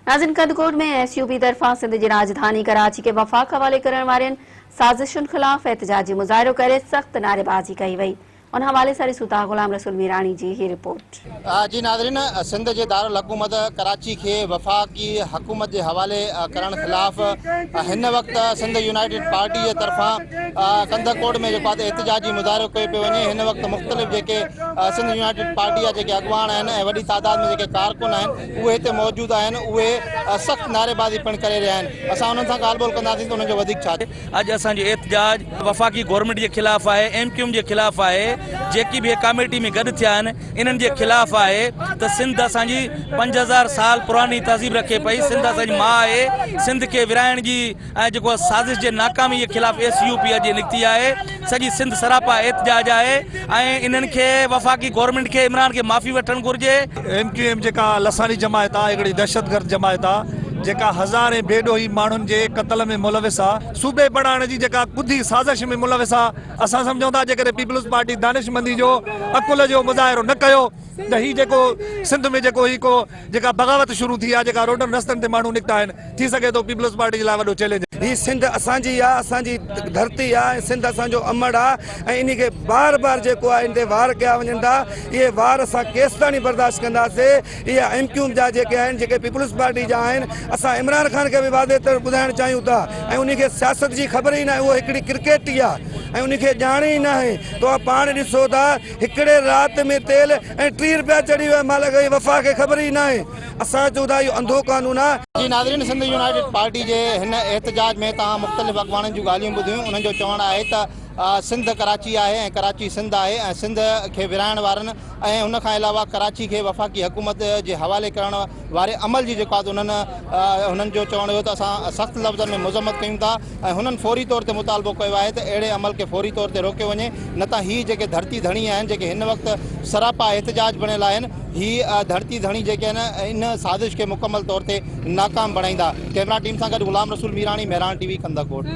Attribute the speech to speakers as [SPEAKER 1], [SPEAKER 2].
[SPEAKER 1] ناظرين Kandhkot ۾ S U P طرفان سنڌ جي راڄڌاني ڪراچي کي وفاق حوالي ڪرڻ وارين سازشن خلاف احتجاجي مظاهرو ڪري سخت نعريبازي ڪئي وئي ان حوالي سان ڏسون ٿا غلام رسول ميراڻي جي هي رپورٽ.
[SPEAKER 2] جي ناظرين سنڌ جي دارالحڪومت ڪراچي کي وفاقي حڪومت جي حوالي ڪرڻ خلاف هن وقت سنڌ يونائيٽيڊ پارٽي جي طرفان ڪنڌڪوٽ ۾ جيڪو آهي احتجاجي مظاهرو ڪيو پيو وڃي هن وقت مختلف جيڪي سنڌ يونائيٽيڊ پارٽي جا جيڪي اڳواڻ آهن ۽ وڏي تعداد ۾ جيڪي ڪارڪن آهن اهي هتي موجود آهن اهي سخت نعريبازي پڻ ڪري رهيا آهن اسان انهن سان ڳالهه ٻولهه ڪنداسين ته انهن جو وڌيڪ ڇا
[SPEAKER 3] اڄ اسان جو احتجاج وفاقي گورنمينٽ جي خلاف آهي ايم ڪيو ايم جي خلاف آهي جيڪي به هي ڪاميٽي ۾ گڏ ٿيا آهن انهن جي خلاف آهي ته سنڌ اسان جي 5000 سال پراڻي تهذيب رکي پئي سنڌ اسان جي ماء آهي سنڌ کي ورهائڻ جي ۽ جيڪو سازش جي ناڪامي جي خلاف ايس يو پي اڄ نڪتي آهي سڄي سنڌ سراپا احتجاج آهي ۽ انهن کي وفاقي گورنمينٽ کي عمران کي معافي وٺڻ گهرجي.
[SPEAKER 4] ايم ڪيو ايم جيڪا لساني جماعت آ هڪڙي دهشتگرد جماعت آ جيڪا هزارين بي ڏوهي ماڻهن جي قتل ۾ ملوث آ صوبي بڻائڻ جي جيڪا ڪڌي سازش ۾ ملوث آ اسان سمجهون ٿا جيڪڏهن پيپلز پارٽي دانشمندي جو عقل جو مظاهرو نه ڪيو ته هي جيڪو سنڌ ۾ جيڪو هي ڪو جيڪا بغاوت شروع ٿي آ جيڪا روڊن رستن تي ماڻهو نڪتا آهن ٿي سگهي ٿو پيپلز پارٽي جي لاء وڏو چئلينج.
[SPEAKER 5] هي سنڌ اسان جي آ اسان جي ڌرتي آ ۽ سنڌ اسان جو امڙ آ ۽ انهي کي بار بار جيڪو آ ان تي وار ڪيا وڃن ٿا اهي وار اسان ڪيستاڻي برداشت ڪنداسي اهي ايم ڪيو ايم جا جيڪي آهن جيڪي پيپلز پارٽي جا آهن اسان عمران خان کي به واضح طور ٻڌائڻ چاهيون ٿا ۽ انهي کي سياست جي خبر ئي ناهي اهو هڪڙي ڪرڪيٽي آ ۽ انهي کي ڄاڻ ئي ناهي توهان پاڻ ڏسو ٿا هڪڙي رات ۾ تيل ۽ 30 رپيا چڙهي ويا مالڪ هي وفا کي خبر ئي ناهي اسان چئون ٿا اهو انڌو قانون آ.
[SPEAKER 2] جي ناظرين سنڌ يونائيٽيڊ پارٽي جي هن احتجاج ۾ توهان مختلف اڳواڻن جون ڳالهيون ٻڌيون انهن جو چوڻ آهي ته سنڌ ڪراچي آهي ۽ ڪراچي سنڌ آهي ۽ سنڌ کي ورهائڻ وارن ۽ ان کان علاوه ڪراچي کي وفاقي حڪومت جي حوالي ڪرڻ واري عمل جي جيڪو آهي انهن هنن جو چوڻ هيو ته اسان سخت لفظن ۾ مذمت ڪيون ٿا ۽ هنن فوري طور تي مطالبو ڪيو آهي ته اهڙي عمل کي فوري طور تي روڪيو وڃي نه ته هي جيڪي ڌرتي ڌڻي آهن جيڪي هن وقت سراپا احتجاج بڻيل آهن هي ڌرتي ڌڻي جيڪي آهن ان سازش کي مڪمل طور تي ناڪام بڻائيندا. ڪئميرا ٽيم سان گڏ Ghulam Rasool Mirani, Mehran T V, Kandhkot.